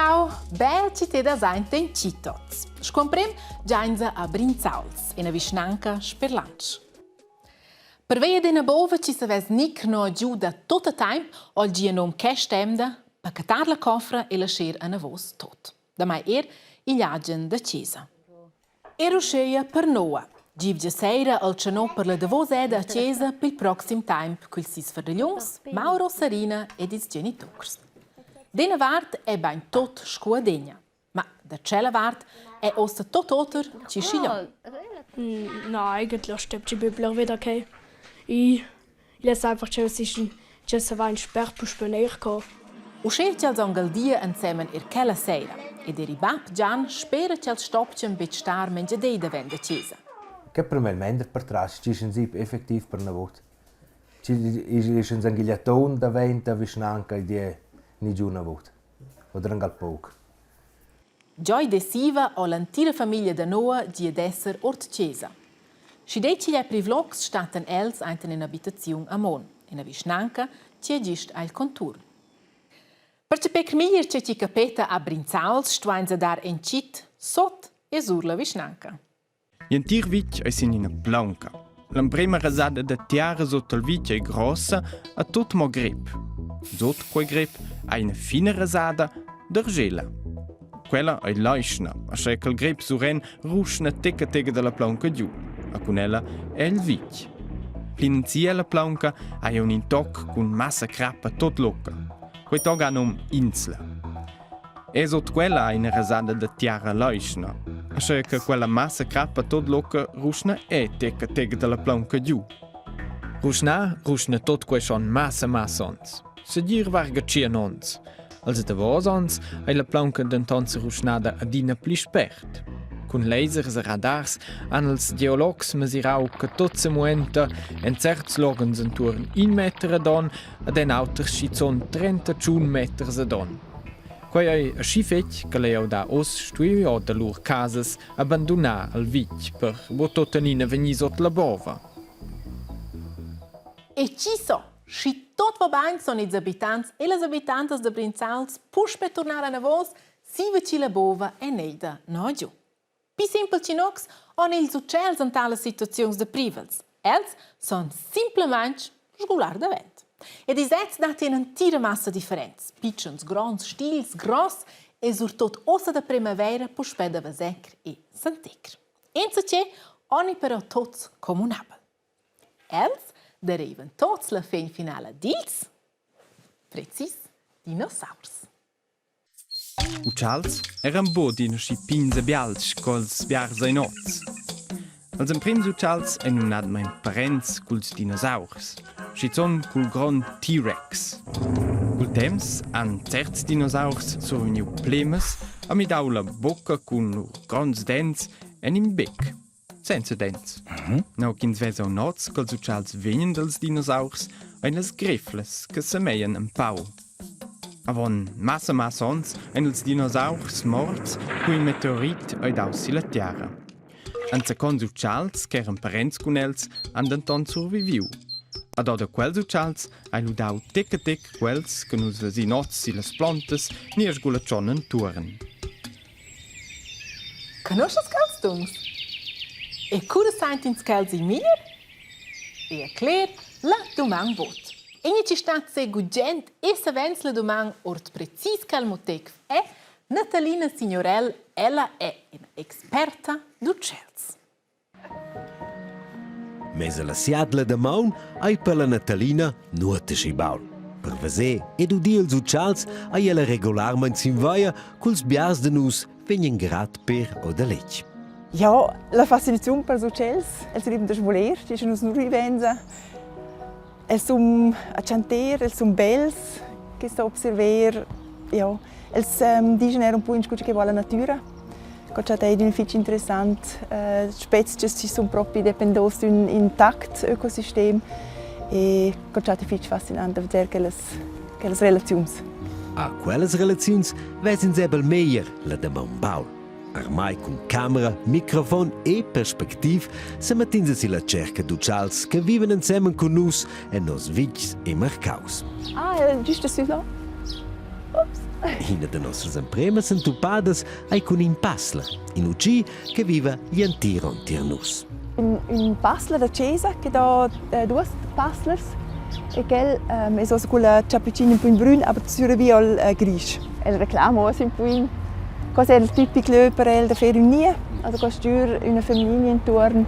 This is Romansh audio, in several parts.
Ciao, bel chi te das aint in Citots. Sco emprim giainsa a Brinzauls, ina vischnanca sper Lantsch. Pervia d'ina bova chi savess gnir no giu da tuotta temp ho il gia nom quest'emda pachettar la cofra e lascher anavos tot. Damai er igl agen da chesa. Er uscheia per Noa. Gievgia seira al tschanò per la davosa eda a chesa pel proxim temp culs sis fardagliuns, Mauro, Sarina ed ils geniturs. D'ena vart è bain tot scu adegna, ma da tschella vart è ossa tot oter chi schigliò. Na, eigentlich stimmt die Bibel wieder okay. Ich less einfach ch'els sian ch'els savein spert puspei ner co. Uschè ch'els han galdia ensemen er quella sera ed er il bab Gian spera ch'els stoppien betg star mengia dei davent da chesa. Che per me il mender pertratg chi es in zip effectiv per navot. Chi es ün zangugliaton davent da vischnanca ed è ni giù navot. Oder angal poc. Gioi decisiva ho l'entira famiglia da Noah gia d'esser ord chesa. Schi dei ch'igl è privlocs stattan els ainten in'abitaziun a Mon, ina vischnanca chi è gist agl conturn. Per chapir meglier che chi capeta a Brinzauls stuainsa dar en chit sot e sur la vischnanca. Gl'entir vitg ei sin ina plaunca. L'emprema rasada da tiara sut il vitg ei grossa a tut mo grep. Sut quei grep ei ina fina rasada d'argela. Quella ei leischna, aschia ch'il grep suren ruschna tec a tec dalla plaunca giu, a cun ella è il vitg. Plinanzia la plaunca hai aunc in toc cun massa crappa tot locca. Quei toc ha num Insla. E sut quella ha ina rasada da tiara leischna, aschia che quella massa crappa tot locca ruschna è tec a tec dalla plaunca giu. Ruschnar ruschna tot quei schon massa massa ons. Segir varga tschien onns. Els davos onns ei la plaunca denton seruschnada adina pli spert. Cun lasers e radars han els geologs mesirau che tot semuenta en certs loghens entuorn in meter ad onn ed en auters schizun 31 meters ad onn. Quei ei aschi fetg che lei da oz stuiu or da lur casas abandonar il vitg per buc tuttenina vegnir sut la bova. E chi so, Schi tot va bain son ils abitants e las abitantas da Brinzauls puspe turnar anavos siva chi la bova è neida no giu. Pi simpel chi nox on ils utschels an talas situaziuns da privels. Els son simplamaing sgular davent. Ed ils ets dat in entira massa differents, pitschens, gronds, stils, gross e surtot ossa da primavaira puspè da vasecr e santecr. Enzatge oni però tots communabel. Els derivan tots la fin finala dils precis dinosaurs. Utschals eran bod ina schi pigns e bials sco'ls biars ein oz. Els emprims utschals ein numnadamain parents culs dinosaurs, schizun cul grond T-Rex. Cul temps han certs dinosaurs survegniu plemas e midau la bocca cun lur gronds dents en in bec. Senza dents. No ch'ins vesa nots ch'els utschals vegnan dals dinosaurs ein las greflas che semeglian empau. Avon massa massa onns ein ils dinosaurs morts cu in meteorit ei daus silla tiara. Enzacons utschals ch'eran parents cun els han denton surviviu. Ad da quels utschals hai lu dau tec a tec quels che nus vesin oz sillas plontas ni a sgulatschon entuorn. Conoschas quels tuns? E cura saintins quels il meglier? E cler, la duman vot. Egna chi stat se gugent e savens la duman ord precis quel motiv è Natalina Signorell, ella è ina experta d'utschels. Mesa la siadla damaun ei per la Natalina nuot aschi baul. Per veser ed udir ils utschals ei ella regularmein sin via culs biars da nus vegnan grad per o da letg. Ja, la fascinaziun pels utschels, els rivan da svuler, disch nus nu rivenza. Els sun a chanter, els sun bels, che sto observer, ja, els ähm, dischan eir ün po in scu che va la natüra. Co cha ed ün fich interessant äh, spezchas chi sun propi dependos d'ün intact ökosystem e co cha fich fascinant da verer quellas, quellas relaziuns. A quellas relaziuns ves'ins ebel meglier la damaun baul. Armai cun camera, microfon e perspectiv semettins silla tscherca d'utschals che viven ensemen cun nus en nos vitgs e marcaus. Ah, giusto sü là. Ups. Ina da nossas empremas entupadas ei cun in pasler, in utschi che viva gl'entir onn tier nus. Ün, ün pasler da chesa che do eh, duos paslers e quel ähm, es uossa culla chapuccina ün po brün, aber züra via al äh, grisch. El reclama uossa ün po Cosa è il tipic lö per el da fer ün nie? Also qua stür üna feminia intuorn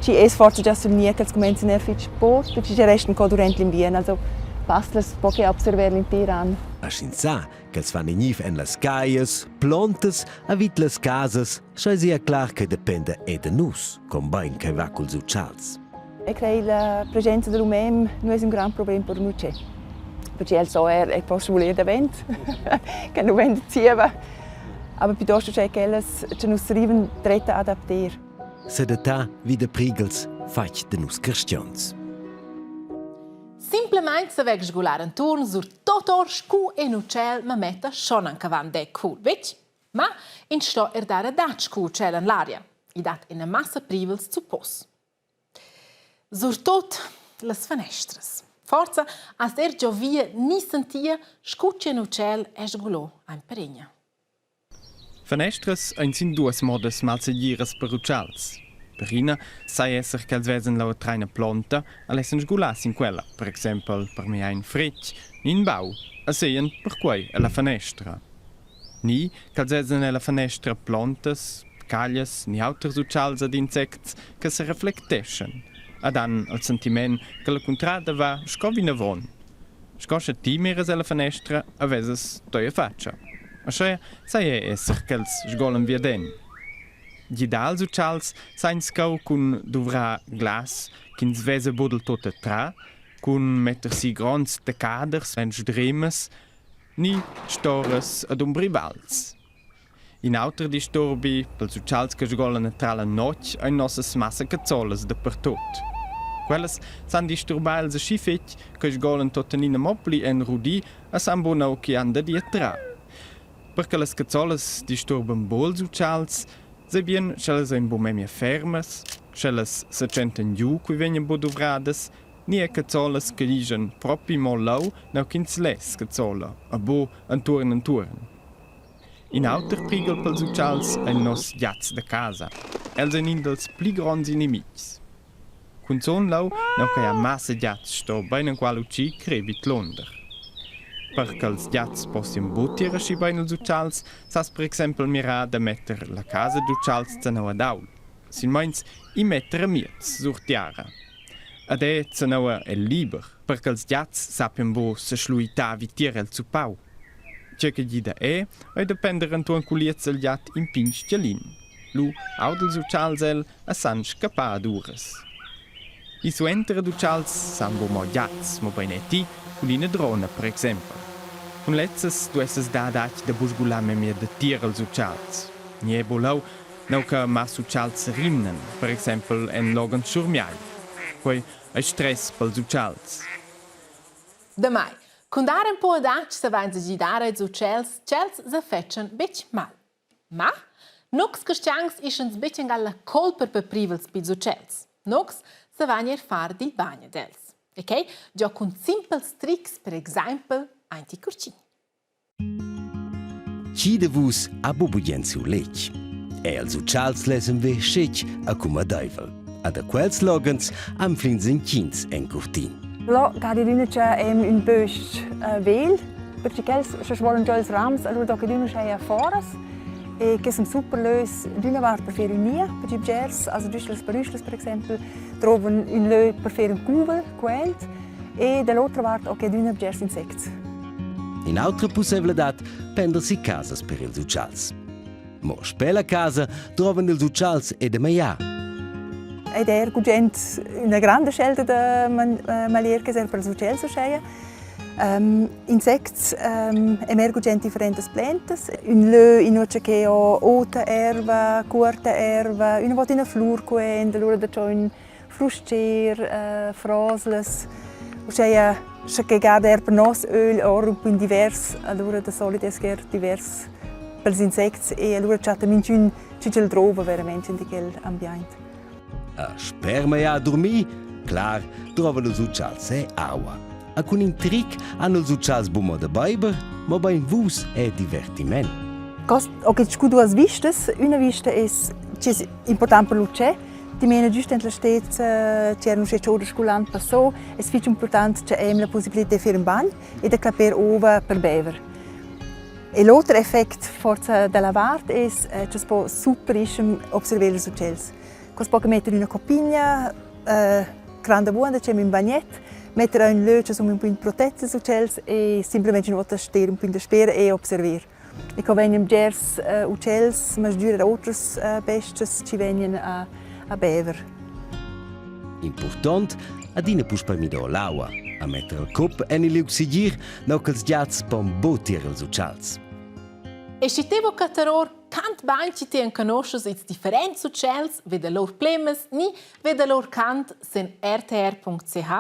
chi es forsa già sul nie ch'els cumenzan eir fich bod, perché chi restan co durant l'inviern. Also passlers po que observer l'inter an. A sch'ins sa ch'els fan igniv en las callas, plontas, a vid las casas, sche sia clar che dependa è da nus, con bain che va culs utschals. E crei la presenza dell'umem nu es ün grand problem per un utschè. Perché el so er, el possa voler davent, che nu venda zieva. Aber piuttosto c'è quellas che nus rivan dretta adapter. Sedattà vi da prigels fatg da nus cristians. Simplamaing saveg sgular enturn sur tot or scu en utschel ma metta schon anc avant de cul, betg? Ma ins sto er dar adatg cu utschel en l'aria. I dat ina massa privels zuppos. Surtut las fanestras. Forsa has er giò via ni sentia scu che un utschel è sgulò aint per egna. Fanestras ein sin duas modas malsegiras per utschals. Per ina sai esser ch'els vesan leu trair ina plonta e lessan sgular sin quella, per exempel per miar in fretg ni in bau, e seien perquei ella fanestra. Ni ch'els vesan ella fanestra plontas, caglias ni auters utschals ed insects che sereflecteschan ed han il sentiment che la cuntrada va sco vinavon. Sco sche ti miras ella fanestra e vesas toia fatscha. Aschia sai ei esser ch'els sgolan viaden. Gidar als utschals san ins cheu cun duvrar glas ch'ins vesa buc dil tut atras, cun metter si gronds tecaders en sdremas ni storas ed umbrivals. In auter disturbi pels utschals che sgolan entras la notg ein nossas massa cazzolas dapertut. Quellas san disturbar els aschi fetg che sgolan tuttenina mo pli en rudi e san buca che han dad ir atras. Per che las cazzolas disturban buc ils utschals, seigien sch'ellas ein buc memia fermas, sch'ellas setschentan giu cu vegnan buc duvradas, ni era cazzolas che ligian propi mo leu, nua ch'ins less cazzola, e buc entuorn entuorn. In auter prighel pels utschals ein nos giats da casa. Els ein in dals pli gronds inimitgs. Cunzun leu, nua ch'ei ha massa giats, sto beinenqual utschi crer vidlunder. Per ch'els giats possien buc ir aschi bein els utschals, sas per exempel mirar da metter la casa d'utschals zanua ad ault, silmeins in meter amiez sur tiara. Ed è zanua el liber, per ch'els giats sappien buc seschluitar vitier el zuppau. Tgei che gida ei, ei da prender entuorn culiez el giat in pign stgalin. Lu aud'els utschals el e san scappar ad uras. E suenter ad utschals san buc mo giats, mobein era ti cun ina drona per exempel. Cun lezzas duessas dar adatg da buc sgular memia datier als utschals. Ni era buc leu, nua che massa utschals serimnan, per exempel en loghens schurmiai. Quei ei stress pels utschals. Damai, cun dar ün po adatg savainsa gidar als utschels ch'els sa fetschan betg mal. Ma nocs cristians ischans betg angal la colpa per privels pils utschels. Nocs savain eir far dil bagn ad els. E quai giò cun simpels trics, per exaimpel aint il curcin. Chi da vus ha bu bugen siu letg? Els utschals lessen ver schetg e cumadeivel. A da quels loghens anflins entgins en curtin. Là gadi adüna cha em ün bös-ch vegl, perche quels scha svolon giò ils rams, alura do que adüna uschè foras e que sun super lös d'üna vart per fer ün gnia per bgers, also güst las parüschlas per exaimpel, drovan ün lö per fer ün cuvel quent e dall'otra vart ho que adüna bgers insects. In'autra pusseivladad pender si casas per ils utschals. Mo sper la casa drovan ils utschals e da magliar. Ed er gugent üna granda scelta da maglier che ser per els utschels uscheia. Um, insects um, emer gugent differentas plantas. Ün lö inua che ho ota erva, cuorta erva, üna vota üna flur cuent, allura da ciò ün fruscher, eh, froslas, uscheia scha que gada eir per nos ögl or ün pin divers, alura da solit es que eir divers pels insects e alura chatta minchün chi ch'el drouva veramente in quel ambiaint. A sper mai a dormir, clar, drovan ils utschals e aua. A cun in tric han els utschals buca da beiber, mobein vus e divertiment. Cost, okay, scu duas vistas. Üna vista es chi es important per l'utschè. Dimena giüst in la stezza c'era uschè choda scu l'an passò. Es fich important cha hem la pussibilità da fer ün bagn e da clapper ova per bever. E l'oter effect forsa da la vart es cha's po superischem observer ils utschels. Quels po metter üna coppigna granda buonda c'è ün bagnet, metter ün lö cha sun ün pin protets ils utschels e simplamaing ün'vouta ster ün pin daspera e observer. E co vegnan bgers utschels, ma sgür eir otras bes-chas chi vegnan a a bever. Impurtont, adina puspei midar l'aua, a metter il cup en il liug segir, nua ch'ils giats pon buc tier ils utschals. E schi te vo cattar cant bain chi ti enconoschas ils differents utschels, veda lur plemas ni veda lur cant sen rtr.ch,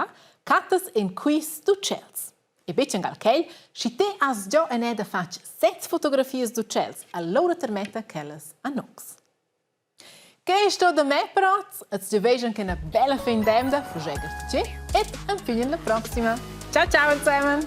cattas in quiz d'utschels. E betg angal quel, schi te has giò eneda fatg set fotografias d'utschels, allora termetta quellas a nox. Che sto da me però, els giaveschan che una bella fin d'emda, fugega tgi, ed enfin la proxima. Ciao ciao zusammen!